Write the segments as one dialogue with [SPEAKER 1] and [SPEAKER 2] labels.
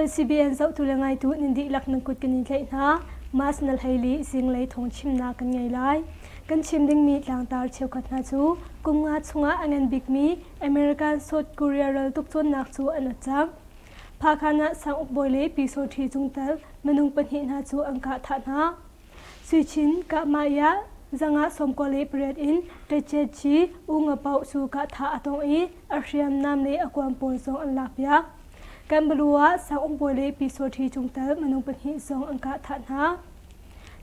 [SPEAKER 1] LCBN zohtu le ngaitu nan dihlak nan kut kan in tlaih hna. Mas na hleili zinglei thawng chimnak kan ngei lai. Kan chim dingmi tlangtar cheukhat hna cu kum nga chungah a ngan bikmi American South Korea raltuk cawnnak cu an ot cang. Phakhan ah sang uk bawi le Pyisawṭhi cungtal minung pahnih hna cu an kah thah hna. Suichin Kahmah zanga 98 in Ṭetcetci U Nga Paoh cu kahthah a tong i a hriamnam le a kuan pawl zong an lakpiak. Kanbalu ah Sanguk bawi le Pyisawṭhi cungtal minung pahnih zong an kah thah hna.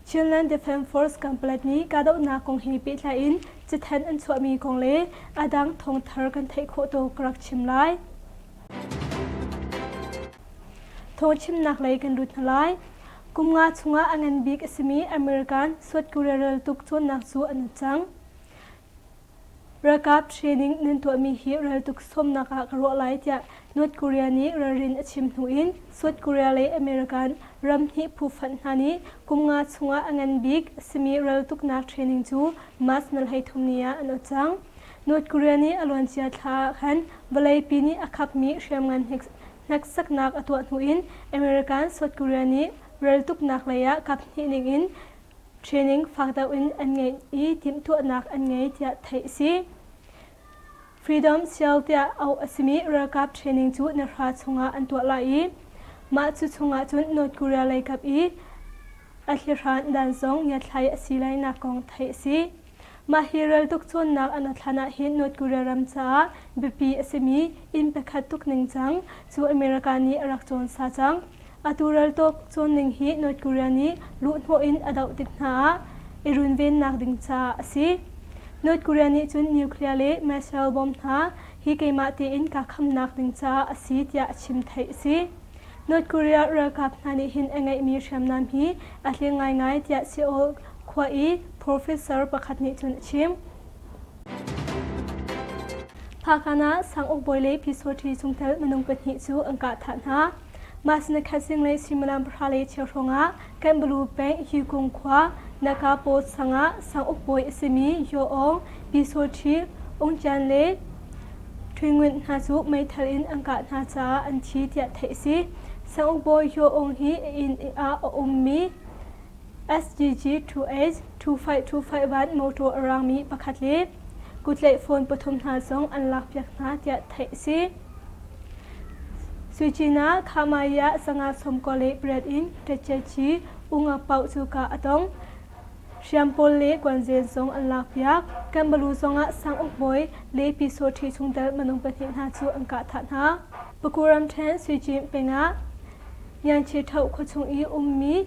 [SPEAKER 1] Chinland Defense Force Kanpalet nih kahdohnak kong he pehtlai in cathanh an chuahmi kong le a dang thawngthar kan theih khawh tawk ka rak chim lai. Thawngchimnak lei kan lut hna lai. Kum nga chungah a ngan bik a simi American South Korea raltuk cawnnak cu an cang. Ralkap training nan tuahmi hi raltuk sawmnak ah ka ruah lai tiah North Korea nih ralrin a chim hnu in South Korea le American ramhnih phu fanh hna nih kum nga chungah a ngan bik a simi raltuknak training cu March nal 13 ni ah an ot cang. North Korea nih a luancia thla ah khan vawleipi nih a khapmi hriamngan hneksaknak a tuah hnu in American South Korea nih raltuknak lei ah kaphnih ning in training fak deuh in an ngeih i timhtuahnak an ngei tiah theih a si. Freedom Seal tiah auh a simi ralkap training cu nahra chungah an tuah lai i mah cu chungah cun North Korea lei kap i a thlihran dan zong ngiathlai a si lainak kong theih a si. Mah hi raltuk cawnnak an thlan ah hin North Korea ram caah biapi a simi inn pakhat tuk ning cang cu America nih a rak cawn sa cang. Atu raltuk cawn ning hi North Korea nih luhhnawh in a doh tik hna ah i runvennak ding caah a si. North Korea nih cun nuclear le missile bomb hna hi keimah tein kaa khamnak ding caah a si tiah a chim theih a si. North Korea ralkap hna nih hin a ngeihmi hriamnam hi a hling ngaingai tiah Seoul khua i professor pakhat nih cun a chim. Phakhan ah sanguk bawi le Pyisawṭhi chungtel minung pahnih cu an kah thah hna. Mah sinakhat zinglei suimilam pahra le cheu hrawngah Kanbalu peng Hikung khua Naka Post sang ah sanguk bawi a simi Yaw Aung, Pyisawṭhi Ung Cian le Htwin Ngunt hna cu meithal in an kah hna caah an thi tiah theih a si. Sanguk bawi Hyo Aung hi a inn ah a ummi SGG 2H 2525 motor a rangmi pakhat le kutleih phone pathum hna zong an lakpiak hna tiah theih a si. Suicin ah Khamaya sanga sawmkua le pariat in Ṭetcechi Ungak Pauh cu kah a tong. Hriam pawl le kuanzen zong an lakpiak. Kanbalu zongah sanguk bawi le Pyisawṭhi chungtel minung pahnih hna cu an kah thah hna. Paku ramṭhen Suicin peng ah Nyanchi Tho khuachung i ummi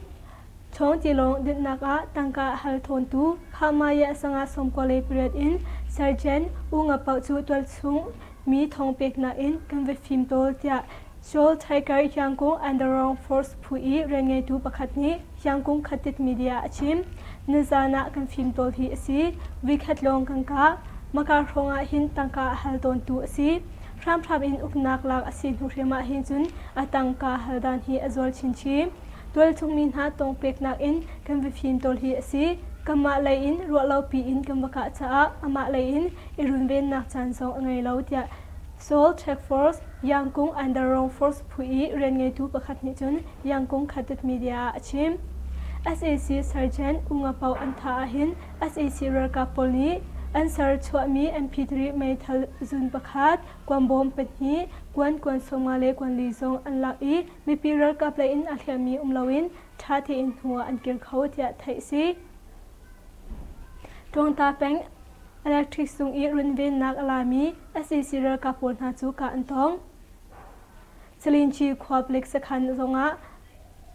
[SPEAKER 1] Chawng tilawng dinhnak ah tangka a hal thawntu Khamaya sangah 98 in Sergeant U Nga Pauh cu tualchung mi thawng peknak in kan va fim tawl tiah Seoul Tiger Hyangkung Underground Force phu i rianngeitu pakhat nih Hyangkung Khatit Media a chim. Nizan ah kan fim tawl hi a si. Vuikhat lawng kan kah. Maka hrawng ah hin tangka a hal tawntu a si. Hramhram in uknak lak a si hnu hrim ah hin cun a tangka hal dan hi a zual chinchin. Tualchung mi hna tawng peknak in kan va fim tawl hi a si. Kanmah lei in ruahlopi in kan va kah caah amah lei in i runvennak caan zong a ngei lo tiah Seoul Task Force Yangkung Underground Force phu i rianngeitu pakhat nih cun Yangkung Khatit Media ah a chim. SAC Sergeant U Nga Pau an thah ahhin SAC ralkap pawl nih an ser chuahmi MP3 meithal zun pakhat, kuanbawm pahnih, kuan kuan sawmnga le kuan li zong an lak i mipi ralkap lei in a hliammi um loin ṭha tein hnu ah an kir kho tiah theih a si. Ṭuangta peng Electric sung i runvennak a lami sac ralkap pawl hna cu kah an tong. Salinci khua palik sakhan zongah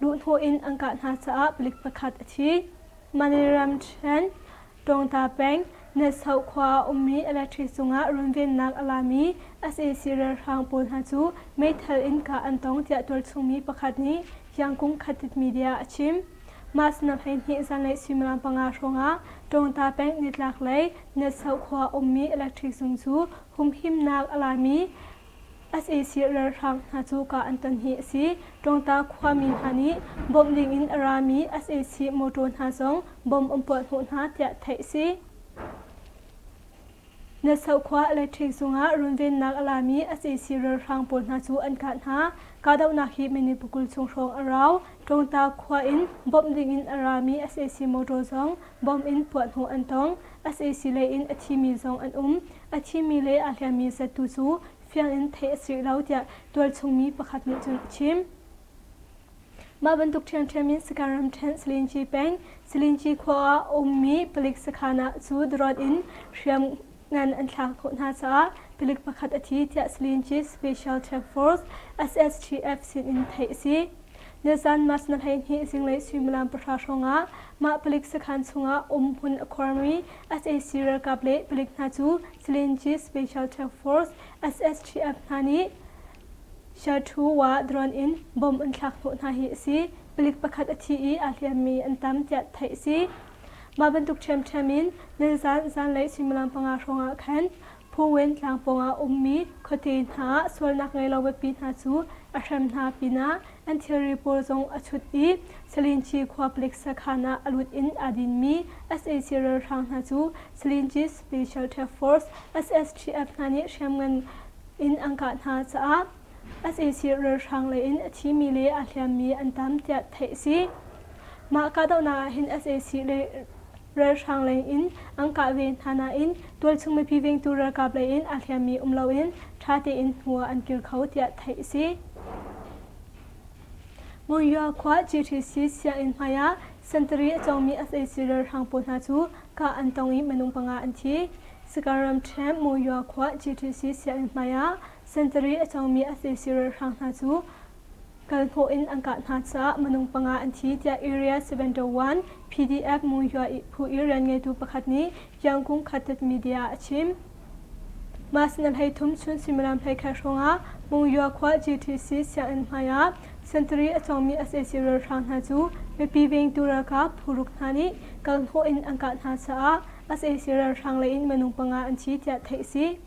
[SPEAKER 1] luhhnawh in an kah hna caah palik pakhat a thi. Maniram ṭhen Tawngta peng Netsoh khua ah ummi electric cungah runvennak a lami sac ralhrang pawl hna cu meithal in kah an tong tiah tualchungmi pakhat nih Yangkung Khatit Media a chim. Mah sinam 12 zanlei suimilam panga hrawngah Tawngta peng nitlak lei Netsoh khua ummi electric zung cu humhimnak a lami sac ralhrang hna cu kah an ton hi a si. Tawngta khuami hna nih bawmh dingin a rami sac motor hna zong bom an puah hnawh hna tiah theih a si. Nassau khua electric zungah runvennak a lami sac ralhrang pawl hna cu an kah hna. Kahdohnak hi minute pakul chung hrawng a rau. Tawngta khua in bawmh dingin a rami sac motor zong bomb in puahhnawh an tong. Sac lei in a thimi zong an um. A thimi le aa hliammi zat tu cu fiang in theih a si rih lo tiah tualchung mi pakhat nih cun a chim. Mah bantuk ṭhiamṭhiam in Sagaing ramṭhen Salinci peng Salinci khua ah a ummi palik sakhan ah cu drone in hriamngan an thlak khawh hna caah palik pakhat a thi tiah Salinci Special Task Force SSTF sinin theih a si. Nizan March na 12 zinglei suimilam pahra hrawngah mah palik sakhan chungah um hmun a khuarmi sac ralkap le palik hna cu Salinci Special Task Force SSTF hna nih Shathu-wa drone in bomb an thlak hnawh hna hi a si. Palik pakhat a thi i aa hliammi an tam tiah theih a si. Mah bantuk ṭhiamṭhiam in nizan zanlei suimilam panga hrawngah khan Phuwen tlang pawngah ummi khuate hna ah sualnak ngei lo mipi hna cu a hrem hna pinah an thilri pawl zong a chut i Salinci khua palik sakhan ah a lut in aa dinmi sac ralhrang hna cu Salinci Special Task Force SSTF hna nih hriamngan in an kah hna caah sac ralhrang lei in a thimi le aa hliammi an tam tiah theih a si. Mah kahdohnak ah hin sac le ralhrang lei in an kah ve hna nain tualchung mipi vengtu ralkap lei in aa hliammi um loin ṭha tein hnu ah an kir kho tiah theih a si. Monywa khua GTC sianginn hmai ah sentari a cawngmi sac ralhrang pawl hna cu kah an tong i minung panga an thi. Sagaing ramṭhen Monywa khua GTC sianginn hmai ah sentari a cawngmi sac ralhrang hna cu kalhnawh in an kah hna caah minung panga an thi tiah Area 71 PDF Monywa phu i rianngeitu pakhat nih Yangkung Khatet Media ah a chim. Mah sinah 13 chun suimilam 11 hrawngah Monywa khua GTC sianginn hmai ah sentari a cawngmi sac ralhrang hna cu mipi vengtu ralkap phu ruk hna nih kalhnawh in an kah hna caah sac ralhrang lei in minung panga an thi tiah theih a si.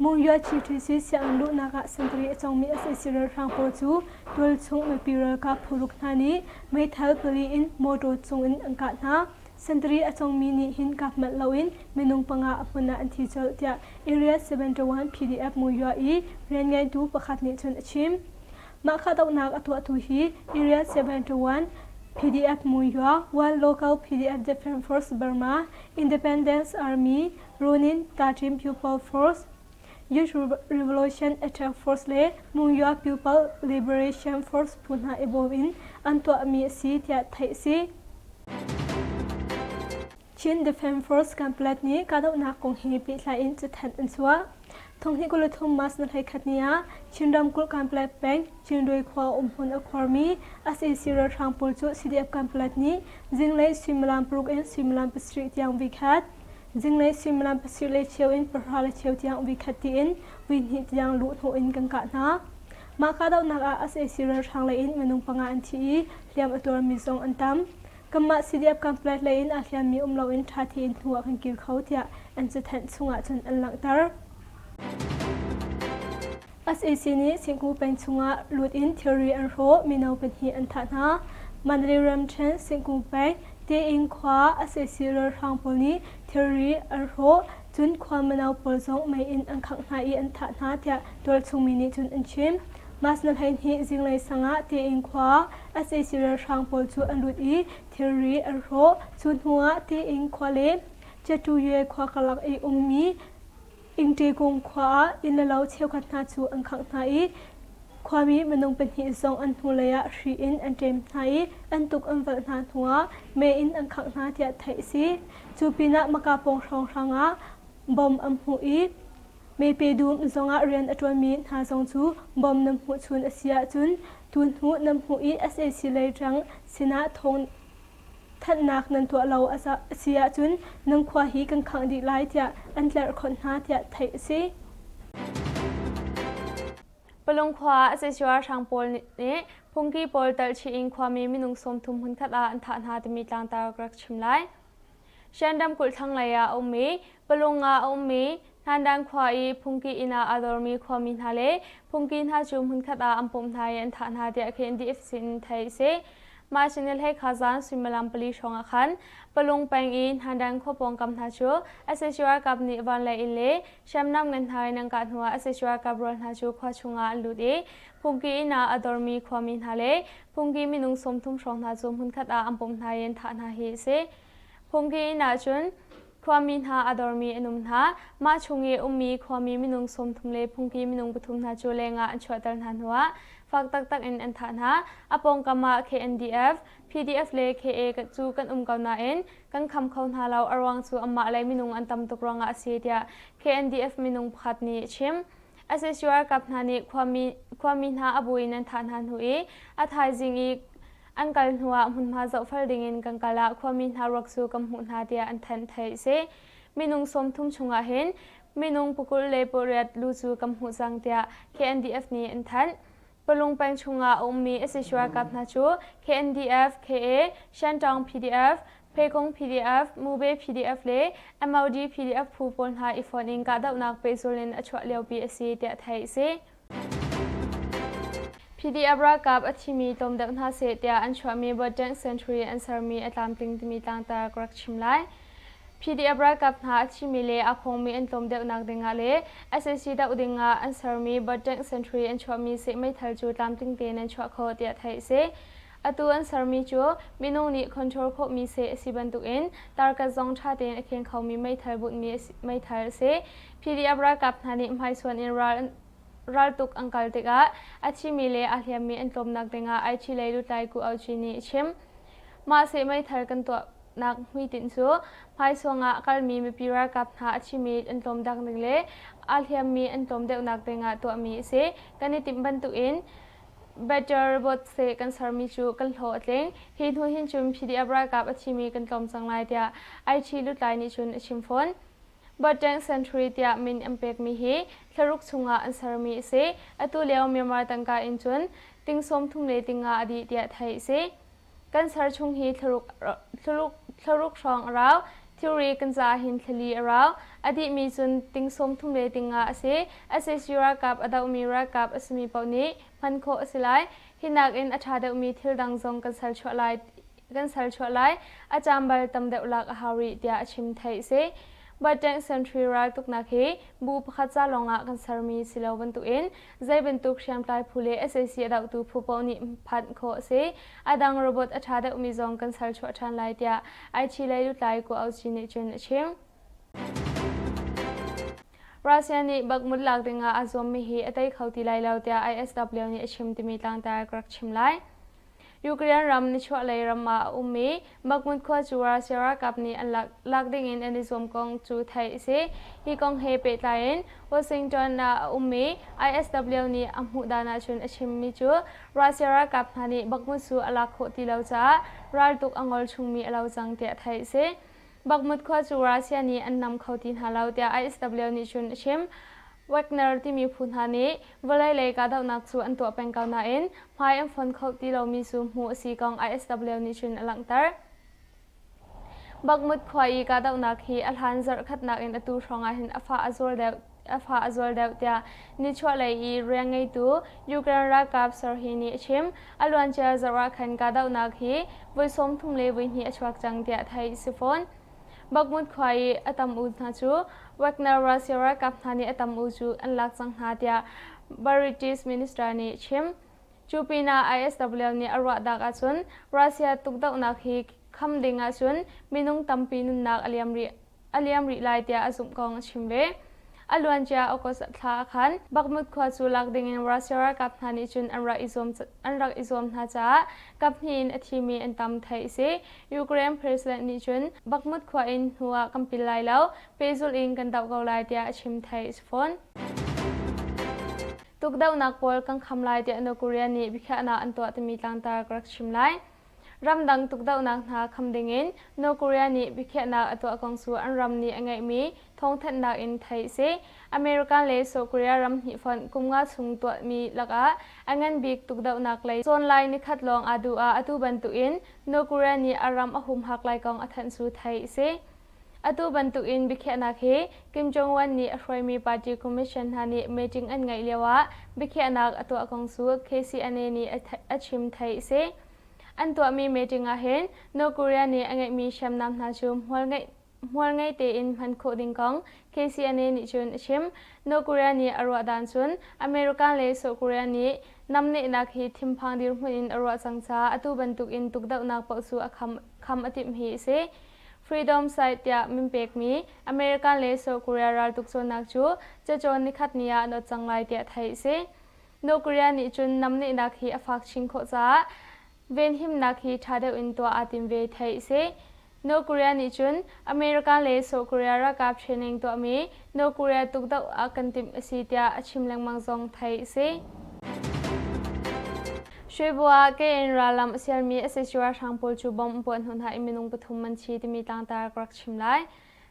[SPEAKER 1] Monywa GTC sianginn luhnak ah sentari a cawngmi sac ralhrang pawl cu tualchung mipi ralkap phu ruk hna nih meithal pali in motor cung in an kah hna. Sentari a cawngmi nih hin kap manh loin minung panga a hmun ah an thi colh tiah Area 71 PDF Monywa i rianngeitu pakhat nih cun a chim. Mah kahdohnak a tuahtu hi Area 71 PDF Monywa, One Local PDF Defense Force Burma, Independence Army, Ronin Kachin People Force, Youth Revolution Attack Force le Monywa People Liberation Force phu hna i bawm in an tuahmi a si tiah theih a si. Chin Defense Force Kanpetlet nih kahdohnak kong he pehtlai in cathanh an chuah. Thonghnih 23 March ni 11 ni ah Chin ramkulh Kanpetlet peng Cinrui khua umhmun a khuarmi sac ralhrang pawl cu CDF Kanpetlet nih zinglei suimilam paruk in suimilam pasarih tiang vikhat, zinglei suimilam pasarih le cheu in pahra le cheu tiang vikhat tiin vui hnih tiang luhhnawh in kan kah hna. Mah kahdohnak ah sac ralhrang lei in minung panga an thi i hliam a tuarmi zong an tam. Kanmah CDF Kanpetlet lei in aa hliammi um loin ṭha tein hnu ah kan kir kho tiah an cathanh chungah cun an langhter. Sac nih Singku peng chungah lut in thilri an hrawh, mino pahnih an thah hna. Mandalay ramṭhen Singku peng Teing khua sac ralhrang pawl nih thilri an hrawh, cun khua mino pawl zong mei in an khangh hna i an thah hna tiah tualchung mi nih cun an chim. March ni 12 zinglei sang ah Teing khua sac ralhrang pawl cu an lut i thilri an hrawh. Cu hnuah Teing khua le Cetuyue khua karlak i ummi Ingṭekung khua ah inn le lo cheukhat hna cu an khangh hna i khuami minung pahnih zong an hnulei ah hri in an ṭem hna i an tuk an valh hna hnuah mei in an khangh hna tiah theih a si. Cu pinah Maka pawng hrawnghrang ah bom an hmuh i Mepe dum zongah rian a ṭuanmi hna zong cu bom nan hmuh chun a si ahcun tuhnu nan hmuh i sac lei ṭang sinah thawng thanhnak nan tuah lo a si ahcun nan khua hi kan khangh dih lai tiah an tlerhkhonh hna tiah theih a si.
[SPEAKER 2] Palung khua ah sac ralhrang pawl nih phungki pawl telhchih in khuami minung 30 hmunkhat ah an thah hna timi tlangtar ka rak chim lai. Shan ramkulh thlanglei ah a ummi Palung ah a ummi Hnandan khua i phungki inn ah aa dormi khuami hna le phungki hna cu hmunkhat ah an pumh hna i an thah hna tiah KNDF sin theih a si. Mah sinil he kha zan suimilam 4 hrawng ah khan Palung peng i Hnandang khua pawngkam hna cu sac ralkap nih vanlei in le hriamnam ngan hna in an kah hnuah sac ralkap rual hna cu khua chungah an lut i phungki inn ah a dormi khuami hna le phungki minung 30 hrawng hna cu hmunkhat ah an pumh hna i an thah hna hi a si. Phungki inn ah cun khuami hna a dormi an um hna. Mah chung i ummi khuami minung 30 le phungki minung pathum hna cu lengah an chuahter hna hnuah fak taktak in an thah hna. A pawngkam ah KNDF, PDF le KA cu kan um ko nain kan kham kho hna lo a ruang cu anmah lei minung an tam tuk ruangah a si tiah KNDF minung pakhat nih a chim. Sac ralkap hna nih khuami hna a bu in an thah hna hnu i a thaizing i an kal hnuah hmunhma zohfel dingin kan kal ah khuami hna ruak cu kan hmuh hna tiah an thanh theih a si. Minung 30 chungah hin minung 28 lu cu kan hmuh cang tiah KNDF nih an thanh. Palung peng chungah a ummi sac ralkap hna cu KNDF, KA, Shantaung PDF, Phekung PDF, Mube PDF le MOD PDF phu pawl hna i fonh in kahdohnak pehzul in a chuah liopi a si tiah theih a si. PDF ralkap a thimi tlawm deuh hna seh tiah an chuahmi Bawṭeng Century an sermi a tlamtling timi tlangtar ka rak chim lai. PDF ralkap hna a thimi le aa khongmi an tlawm deuhnak dingah le sac doh dingah an sermi Bawṭeng Century an chuahmi seh meithal cu tlamtling tein an chuah khawh tiah theih a si. Atu an sermi cu minung nih control khawhmi seh a si bantukin tarkat zong ṭha tein a kheng khomi meithal bunhmi meithal a si. PDF ralkap hna nih hmaisuan in ral raltuk an kal tikah a thimi le aa hliammi an tlawmnak dingah IT lei lutlai Ku Auci nih a chim. Mah seh meithal kan tuahnak hmuitinh cu hmaisuang ah a kalmi mipi ralkap hna a thimi an tlawm dang ding le aa hliammi an tlawm deuhnak dingah tuahmi a si. Kan i timh bantukin Better robot seh kan sermi cu kan hlawh a tling. Hi hnu hin cun PDF ralkap a thimi kan tlawm cang lai tiah IT lutlai nih cun a chim fawn. Batang Century tiah min an pekmi hi thlaruk chungah an sermi a si. Atu lio Myanmar tangka in cun ting 30 le ting nga a dih tiah theih a si. Kan ser chung hi thlaruk hrawng a rau. Thilri kan ca hin thlali a rau. A dihmi cun ting 30 le ting nga a si. Sac ralkap a dohmi ralkap a simi paoh nih hman khawh a si lai. Hi nakin a ṭha deuhmi thil dang zong kan ser chuah lai kan ser chuah lai. A cam bal tam deuh lak a hau rih tiah a chim theih a si. Batang Sentry raltuknak hi bu pakhat ca lawngah kan sermi si lo bantukin zei bantuk hriamtlai phu le sac a dohtu phu paoh nih phanh khawh a si. A dang robot a ṭha deuhmi zong kan ser chuah ṭhan lai tiah IT lei lutlai Ku Auci nih cun a chim. Russia nih Bakhmut lak dingah aa zuammi hi a tei kho ti lai lo tiah ISW nih a chim timi tlangtar ka rak chim lai. Ukraine ram nichuahlei ram ah a ummi Bakhmut khua cu Russia ralkap nih an lak dingin an i zuam kong cu theih a si. Hi kong he pehtlai in Washington ah a ummi ISW nih a hmuh dan ahcun a chimmi cu Russia ralkap hna nih Bakhmut cu a lak khawh ti lo caah raltuk a ngol chungmi a lo cang tiah theih a si. Bakhmut khua cu Russia nih an nam kho ti hna lo tiah ISW nih cun a chim. Wagner timi phu hna nih vawlei lei kahdohnak cu an tuah peng ko nain hmai an fon kho ti lomi cu hmuh a si kong ISW nih cun a langhter. Bakhmut khua i kahdohnak hi a hlan zarh khatnak in atu hrawng ah hin a fah a zual deuh a fah a zual deuh tiah nichuahlei i rianngeitu Ukraine ralkap Serhiy nih a chim. A luancia zarh ah khan kahdohnak hi voi 30 le voi hnih a chuak cang tiah theih a si fawn. Bakhmut khua i a tam u hna cu Wagner Russia ralkap hna nih a tam u cu an lak cang hna tiah British minister nih a chim. Cu pinah ISW nih a ruah dak ahcun Russia tukdohnak hi kham ding ahcun minung tampi nunnak a liam rih a liam rih lai tiah a zumh kong a chim ve. A luancia August thla ah khan Bakhmut khua cu lak dingin Russia ralkap hna nih cun an rak i zuam hna caah kaphnih in a thimi an tam theih a si. Ukraine president nih cun Bakhmut khua in hnu ah kan pil lai lo, pehzulh in kan doh ko lai tiah a chim theih a si fawn. Tukdohnak pawl kan kham lai tiah North Korea nih biakhiahnak an tuah timi tlangtar ka rak chim lai. Ramdang tukdohnak hna kham dingin North Korea nih biakhiahnak a tuah kong cu an ram nih a ngeihmi thawngthanhnak in theih a si. American le South Korea ram hnih fonh kum nga chung tuahmi lakah a ngan bik tukdohnak lei cawn lai nikhat lawng aa duh ah atu bantukin North Korea nih a ram a humhak lai kong a thanh cu theih a si. Atu bantukin biakhiahnak hi Kim Jong-un nih a hruaimi party commission hna nih meeting an ngeih lioah biakhiahnak a tuah kong cu KCNA nih a chim theih a si. An tuahmi meeting ah hin North Korea nih a ngeihmi hriamnam hna cu hmual ngei tein hman khawh ding kong KCNA nih cun a chim. North Korea nih a ruah dan cun American le South Korea nih namnehnak hi thinphang dirhmun in a ruah cang caah atu bantuk in tukdohnak paoh cu a kham a timh hi a si. Freedom Site tiah min pekmi American le South Korea raltuk cawnnak cu cacawn nikhat ni ah an ot cang lai tiah theih a si. North Korea nih cun namnehnak hi a fak chin khawh caah venhimnak hi ṭha deuh in tuah aa tim ve theih a si. North Korea nih cun American le South Korea ralkap training tuahmi North Korea tukdoh ah kan timh a si tiah a chim lengmang zong theih a si. Shwebo ah KN rallam a sialmi sac ralhrang pawl cu bomb an puah hnawh hna i minung pathum an thi timi tlangtar ka rak chim lai.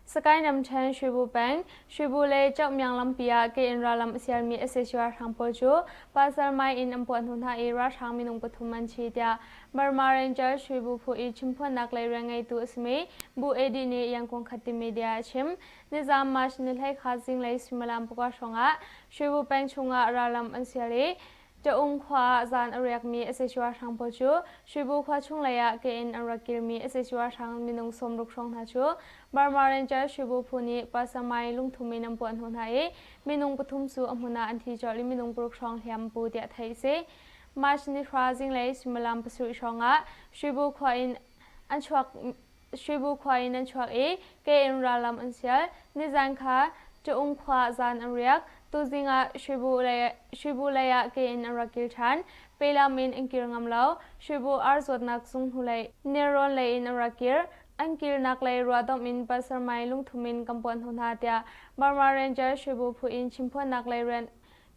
[SPEAKER 2] Sakae ramṭhen Shwebo peng, Shwebo le Kyaukmyang lampi ah KN rallam a sialmi sac ralhrang pawl cu pasal mai in an puah hnawh hna i ralhrang minung pathum an thi tiah Burma Ranger Shwebo phu i chimphuannak lei rianngeitu a simi Bu Edi nih Yangon Khatte media a chim. Nizam March ni 13 zinglei suimilam pakua hrawngah Shwebo peng chungah rallam an sial i Taung khua ah zan a riakmi sac ralhrang pawl cu Shwebo khua chung lei ah ke in an rak kirmi sac ralhrang minung 60 hrawng hna cu Burma Ranger Shwebo phu nih Pasamai lungthum in an puah hnawh hna i minung pathum cu a hmun ah an thi colh i minung paruk hrawng hliam an pu tiah theih a si. March ni hra zinglei suimilam pasarih hrawng ah Shwebo khua in an chuak Shwebo khua in an chuak i ke in rallam an sial. Nizan kha Taung khua zan an riak. Tuzing ah Shwebo lei ah ke in an rak kil ṭhan. Pelam in an kir ngam lo. Shwebo ar zuatnak zung hnulei nelrawn lei in an rak kir. An kirnak lei ruahdomh in Pasarmai lungthum in kan puan hnu hna tiah Burma Ranger Shwebo phu in chimphuannak lei rian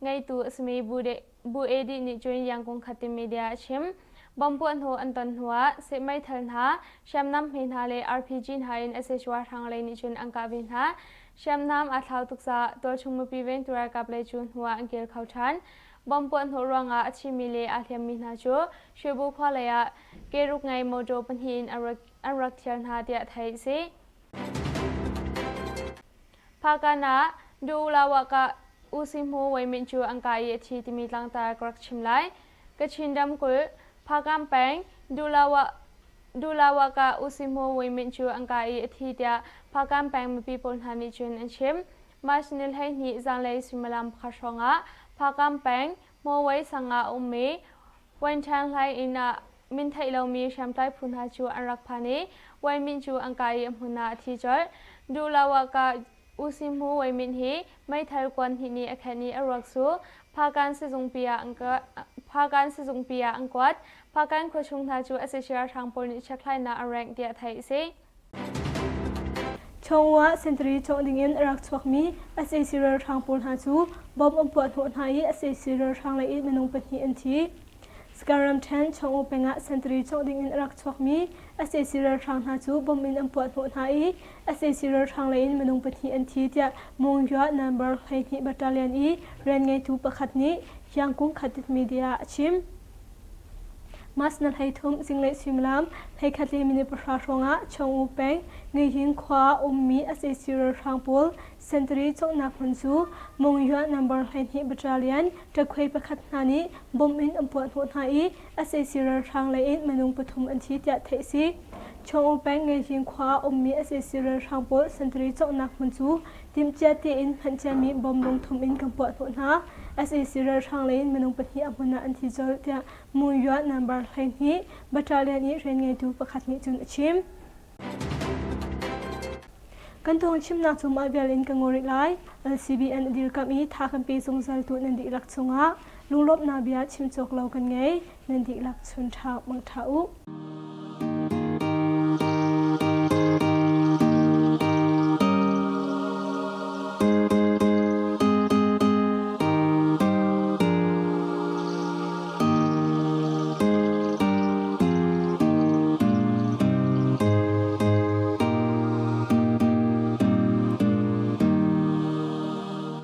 [SPEAKER 2] ngeitu a simi Bu Edi nih cun Yangon Khatte media a chim. Bomb puahhnawh an ton hnuah seh meithal hna, hriamnam hme hna le RPG hna in sac ralhrang lei nih cun an kah ve hna. Hriamnam aa thlau tuk caah tualchung mipi vengtu ralkap lei cu hnuah an kir kho ṭhan. Bomb puahhnawh ruangah a thimi le aa hliammi hna cu Shwebu khua lei ah ke-ruk ngei motor pahnih in an rak thial hna tiah theih a si. Phakan ah Duulawaka Usihmu Weimin cu an kai i a thi timi tlangtar ka rak chim lai. Kachin ramkulh Phakam peng Dulawaka Usihmu Weimin cu an kai i a thi tiah Phakam peng mipi pawl hna nih cun an chim. March ni 12 zanlei suimilam pakhat hrawngah Phakam peng Mawei sang ah a ummi Wenchang Hlai inn ah min theih lomi hriamtlai phu hna cu an rak phan i Weimin cu an kah i a hmun ah a thi colh. Duhlawaka Usimhu Weimin hi meithal kuan hnih nih a khenh i a ruak cu Phakan sizungpi ah an Phakan sizungpi ah an kuat. Phakan khuachung hna cu sac ralhrang pawl nih chekhlainak an rengh tiah theih a si.
[SPEAKER 1] Chawngwa sentari cawngh dingin a rak chuakmi sac ralhrang pawl hna cu bomb an puah hnawh hna i sac ralhrang lei in minung pahnih an thi. Sagaing ramṭhen Chawngwu peng ah sentari cawngh dingin a rak chuakmi sac ralhrang hna cu bomb in an puah hnawh hna i sac ralhrang lei in minung pahnih an thi tiah Monywa Number 12 Battalion i rianngeitu pakhat nih Yangkung Khatit Media ah a chim. March na 13 zinglei suimilam 11 le minute pahra hrawngah Chawng-U peng Ngihin khua ummi sac ralhrang pawl sentari cawnnak hmun cu Mongyuan number 12 battalion ṭakhuai pakhat hna nih bomb in an puah hnawh hna i sac ralhrang lei in minung pathum an thi tiah theih a si. Chawng-U peng Ngihin khua ummi sac ralhrang pawl sentari cawnnak hmun cu timhcia tein hmanh ciami bomb lungthum in kan puah hnawh hna. Sac ralhrang lei in minung pahnih a hmun ah an thi colh tiah Monywa number 12 battalion i rianngeitu pakhat nih cun a chim. Kan thawng chimnak cu mah vial in ka ngol rih lai. LCBN a dirkamh i tha kan pe zungzal tu nan dihlak chungah lunglawmhnak bia chim cawk lo kan ngei. Nan dihlak chun ṭha mangṭha u.